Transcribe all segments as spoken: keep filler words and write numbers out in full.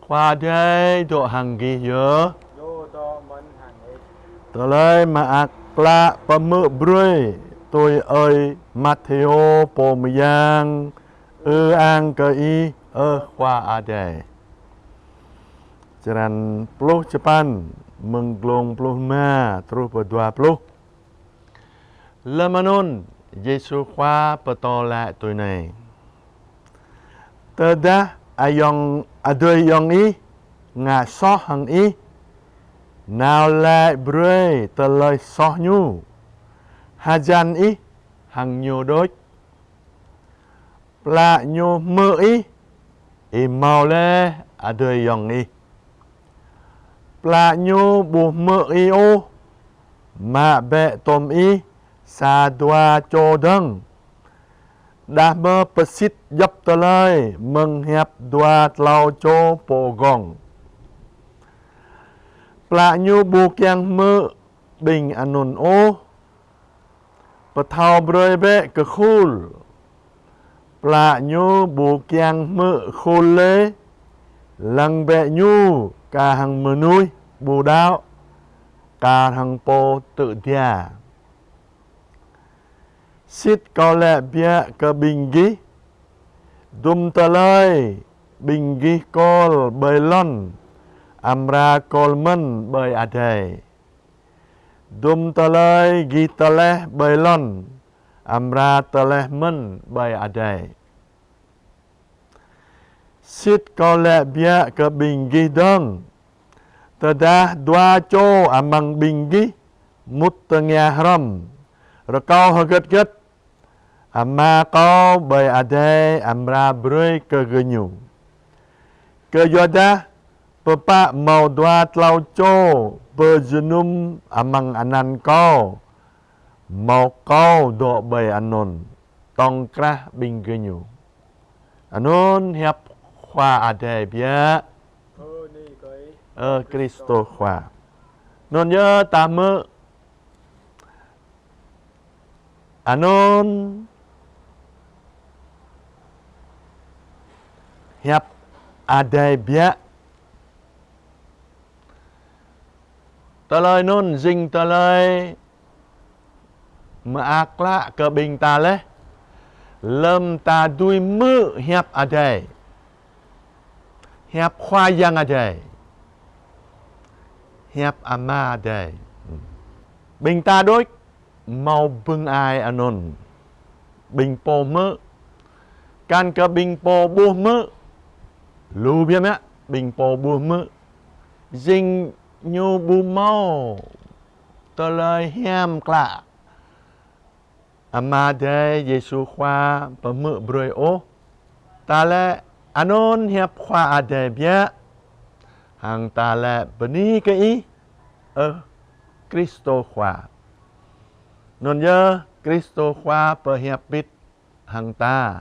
Khua Adai dŏ hăng gih yơh. Dŏ dŏ mơ̆n hăng ih. Tơlơi mơak klă pơhmư̆ brơi tui ơi Matthêô pô mơyang. Ư-ang kơ Ih, ơ Khua Adai. Črăn pluh čơpăn, mơ̆ng glông pluh rơma truh pơ dua pluh. Lơm anŭn, Yêsu Khua pơtô laĭ tui anai: Tơdah ayŏng, adơi ayŏng ih ngă soh hăng ih, nao laĭ brơi tơlơi soh ñu hơjăn ih hăng ñu đôč. Plă ñu hmư̆ ih, ih hmâo laih adơi ayŏng ih. Plă ñu ƀu hmư̆ ih ôh, mă bĕ tŏm ih sa dua čô dơ̆ng, đah mơ̆ pơsit djŏp tơlơi mơ̆ng hiăp dua klâo čô pô gŏng. Plă ñu ƀu kiăng hmư̆ ƀing anŭn ôh, pơthâo brơi bĕ kơ khul. Plă ñu ƀu kiăng hmư̆ khul lĕ, lăng bĕ ñu kar hăng mơnuih ƀu đaŏ, kar hăng pô tŭ jia. Sĭt Kâo laĭ biă kơ ƀing gih, dŭm tơlơi ƀing gih kol ƀơi lŏn, amra kol mơ̆n ƀơi adai. Dŭm tơlơi gih tơleh ƀơi lŏn, amra tơleh mơ̆n ƀơi adai. Sĭt Kâo laĭ biă kơ ƀing gih dơ̆ng, tơdah dua čô amăng ƀing gih mŭt tơngia hrŏm, rơkâo hơgĕt hơgĕt, Ama Kâo ƀơi adai amra brơi kơ gơñu. Kơyuadah pơpă hmâo dua klâo čô pơjơnum amăng anăn Kâo, hmâo Kâo dŏ ƀơi anŭn, tŏng krah ƀing gơñu. Anŭn hiăp Khua Adai biă. Ơ Kristô Khua. Anŭn yơh ta hmư̆ anŭn hiăp Adai biă. Tơlơi anŭn jing tơlơi mơak klă kơ ƀing ta laih. Lơm ta dưi hmư̆ hiăp Adai, hiăp Khua Yang Adai, hiăp Ama Adai. Ƀing ta đôč hmâo bưng ai anŭn. Ƀing pô hmư̆. Kăn kơ ƀing pô ƀu hmư̆. Lu biă mă ƀing pô ƀu hmư̆. Jing ñu ƀu hmâo tơlơi hiam klă Ama Adai Yêsu Khua pơhmư̆ brơi ôh. Ta laĭ anŭn hiăp Khua Adai biă. Hăng ta laĭ bơni kơ Ih, ơ Kristô Khua. Anŭn yơh Kristô Khua pơhiăp bit hăng ta.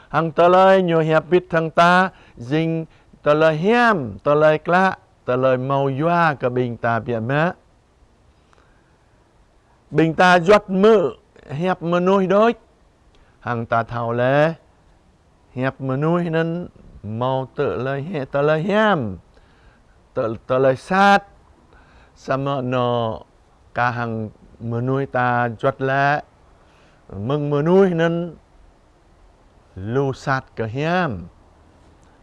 Hăng tơlơi Ñu hiăp bit hăng ta, jing tơlơi hiam, tơlơi klă, tơlơi hmâo yua kơ ƀing ta biă mă. Ƀing ta juăt hmư̆ hiăp mơnuih đôč. Hăng ta thâo laih, hiăp mơnuih anŭn hmâo tơlơi hi-, tơlơi hiam, tơ-, tơlơi sat. Samơ̆ anŏ kar hăng mơnuih ta juăt laĭ, mơ̆ng mơnuih anŭn lu sat kơ hiam.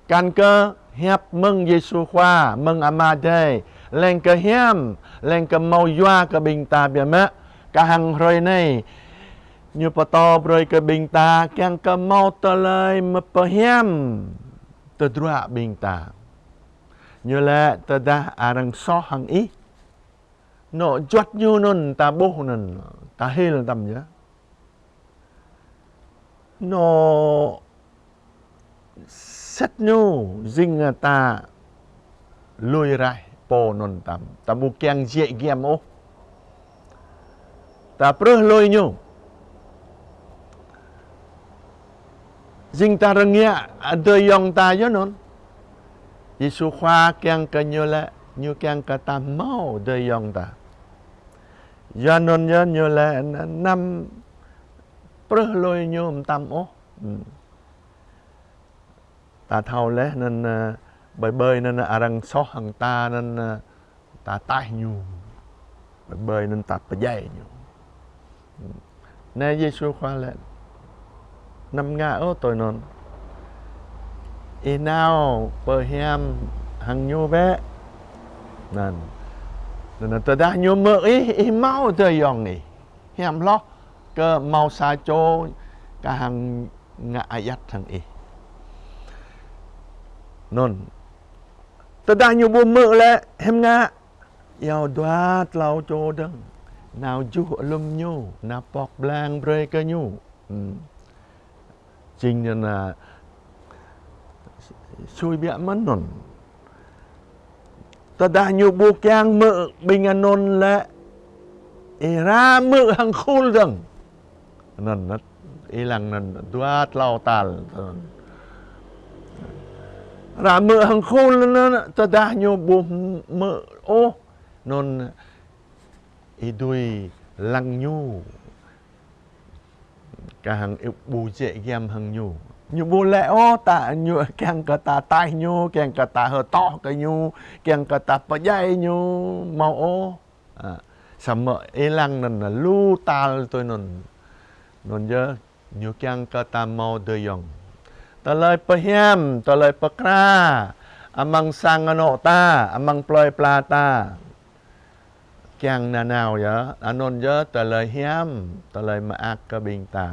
Kăn kơ hiăp mơ̆ng Yêsu Khua, mơ̆ng Ama Adai, leng kơ hiam, leng kơ hmâo yua kơ ƀing ta biă mă. Kar hăng hrơi anai, Ñu pơtô brơi kơ ƀing ta, kiăng kơ hmâo tơlơi mơ̆ pơhiam tơdruă ƀing ta. Ñu laĭ tơdah arăng soh hăng ih, anŏ juăt ñu anŭn ta ƀuh anŭn, ta hil tăm yơh. Anŏ sĭt ñu jing ta lui raih pô anŭn tăm. Ta ƀu kiăng jĕ giăm ôh. Ta prưh lui ñu. Jing ta rơngiă adơi ayŏng ta yơh anŭn. Yêsu Khua kiăng kơ ñu laĭ, Ñu kiăng kơ ta hmâo adơi ayŏng ta. Yua anŭn yơh Ñu laĭ anăm prưh lui ñu mơtam ôh. Hmm. Ta thâo laih anŭn, ơ, Ƀơi ƀơi anŭn arăng soh hăng ta anŭn, ơ, ta taih ñu. Ƀơi ƀơi anŭn ta pơdjai ñu. Anai Yêsu Khua laĭ: Anăm ngă ôh tui anŭn. Ih nao pơhiam hăng ñu bĕ. Anŭn. Anŭn tơdah ñu hmư̆ ih, ih hmâo adơi ayŏng ih. Hiam hloh kơ hmâo sa čô kah hăng ngă ayăt hăng ih. Anŭn. Tơdah ñu ƀu hmư̆ lĕ, hiư̆m ngă? Iâu dua tlâo čô dơ̆ng. Nao juh alum ñu, nao pŏk blang brơi kơ ñu. Hmm. Jing anŭn, ơ, sui biă mơ̆n anŭn. Tơdah ñu ƀu kiăng hmư̆ ƀing anŭn lĕ, ih ră hmư̆ hăng khul dơ̆ng. Anŭn, anŭn, ih lăng anŭn dua tlâo tal. Ră hmư̆ hăng khul anŭn, tơdah ñu ƀu hmư̆ ôh, anŭn ih dưi lăng ñu. Kah hăng ih ƀu jĕ giăm hăng ñu. Ñu ƀu laĭ ôh ta ñu kiăng kơ ta taih ñu, kiăng kơ ta hơtŏh kơ ñu, kiăng kơ ta pơdjai ñu, hmâo ôh. Ă, samơ̆ ih lăng anŭn lu tal tui anŭn. Anŭn yơh, ñu kiăng kơ ta hmâo adơi ayŏng. Tơlơi pơhiam, tơlơi pơkra, amăng sang anŏ ta, amăng plơi pla ta. Kiăng nanao yơh, anŭn yơh tơlơi hiam, tơlơi mơak kơ ƀing ta.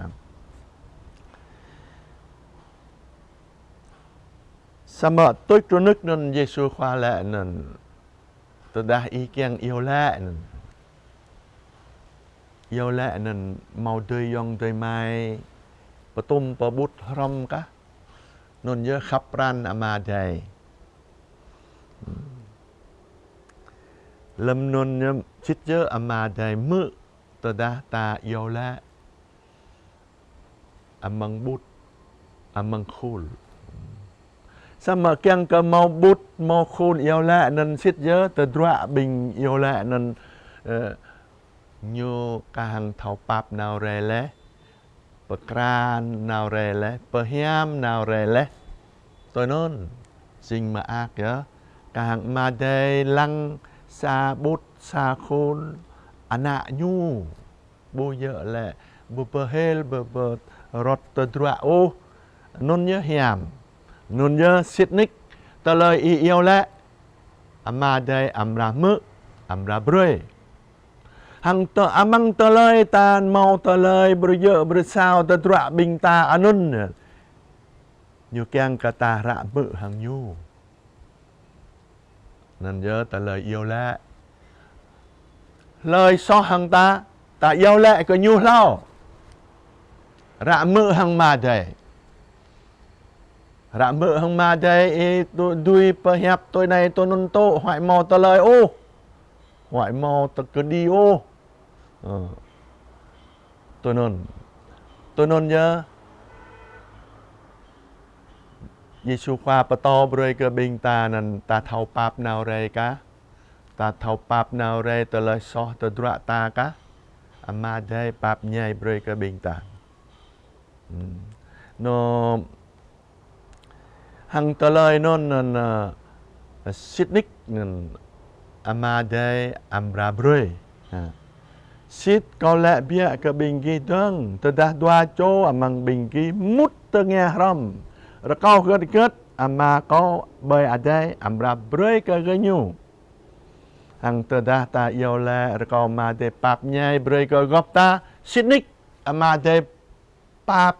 Samơ̆ tuč rơnŭk anŭn Yêsu Khua laĭ anŭn. Tơdah ih kiăng iâu laĭ anŭn. Iâu laĭ anŭn hmâo adơi ayŏng adơi amai pơtum pơƀut hrŏm kah. Anŭn yơh khăp pran Ama Adai. Lơ̆m anŭn yơh sĭt yơh Ama Adai hmư̆ tơdah ta iâu laĭ amăng ƀut, amăng khul. Samơ̆ kiăng kơ hmâo ƀut, hmâo khul iâu laĭ anŭn sĭt yơh tơdruă ƀing iâu laĭ anŭn, ơ, ñu kah hăng thâo pap nao rai laih, pơkra nao rai laih, pơhiam nao rai laih. Tui anŭn, jing mơak yơh, kah hăng Ama Adai lăng sa ƀut, sa khul, ană ñu. Ƀu djơ̆ lĕ, ƀu pơhil, ƀu pơrơ̆t tơdruă ôh. Anŭn yơh hiam. Anŭn yơh sĭt nik. Tơlơi ih iâu laĭ, Ama Adai amra hmư̆, amra brơi. Hăng tơ amăng tơlơi ta hmâo tơlơi brơi djơ̆ brơi sao tơdruă ƀing ta anŭn. Ñu kiăng kơ ta ră hmư̆ hăng ñu. Anŭn yơh tơlơi iâu laĭ. Hlơi soh hăng ta, ta iâu laĭ kơ ñu hlâo. Ră hmư̆ hăng Ama Adai. Ră hmư̆ hăng Ama Adai, ih tŭ-, dưi pơhiăp tui anai tui anŭn tŭ, huăi hmâo tơlơi ôh. Huăi hmâo tơ kơđi ôh. Ơ. Tui anŭn. Tui anŭn yơh. Yêsu Khua pơtô brơi kơ ƀing ta anŭn ta thâo pap nao rai kah. Ta thâo pap nao rai tơlơi soh tơdruă ta kah. Ama Adai pap ñai brơi kơ ƀing ta. Hmm. Anŭn hăng tơlơi anŭn, anŭn, ơ, sĭt nik anŭn Ama Adai amra brơi. Ha. Sĭt kâo laĭ biă kơ ƀing gih dơ̆ng, tơdah dua čô amăng ƀing gih mŭt tơngia hrŏm, rơkâo hơget hơget Ama kâo ƀơi adai amra brơi kơ gơñu. Hăng tơdah ta iâu laĭ rơkâo Ama Adai pap ñai brơi kơ gŏp ta, sĭt nik Ama Adai pap,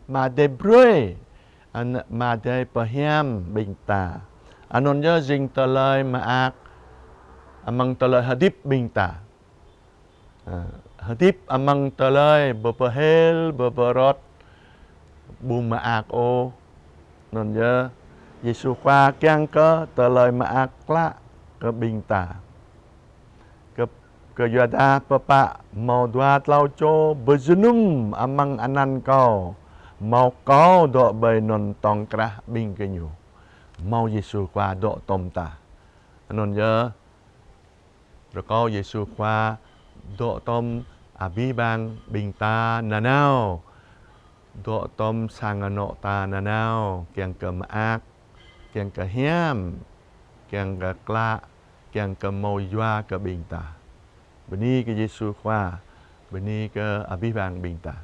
Ama Adai brơi, Ama Adai pơhiam ƀing ta. Anŭn yơh jing tơlơi mơak amăng tơlơi hơdip ƀing ta. Ơ, hơdip amăng tơlơi ƀu pơhil, ƀu pơrơ̆t, ƀu mơak ôh. Anŭn yơh, Yêsu Khua kiăng kơ tơlơi mơak klă kơ ƀing ta. Kơ, kơ yua dah pơpă hmâo dua tlâo čô pơjơnum amăng anăn kâo, hmâo kâo dŏ ƀơi anŭn tŏng krah ƀing gơñu. Hmâo Yêsu Khua dŏ tŏm ta. Anŭn yơh, rơkâo Yêsu Khua dŏ tŏm abih bang ƀing ta nanao. Dŏ tŏm sang anŏ ta nanao, kiăng kơ mơak. kiăng kơ hiam, kiăng kơ klă, kiăng kơ hmâo yua kơ ƀing ta. Bơni kơ Yêsu Khua, bơni kơ abih bang ƀing ta.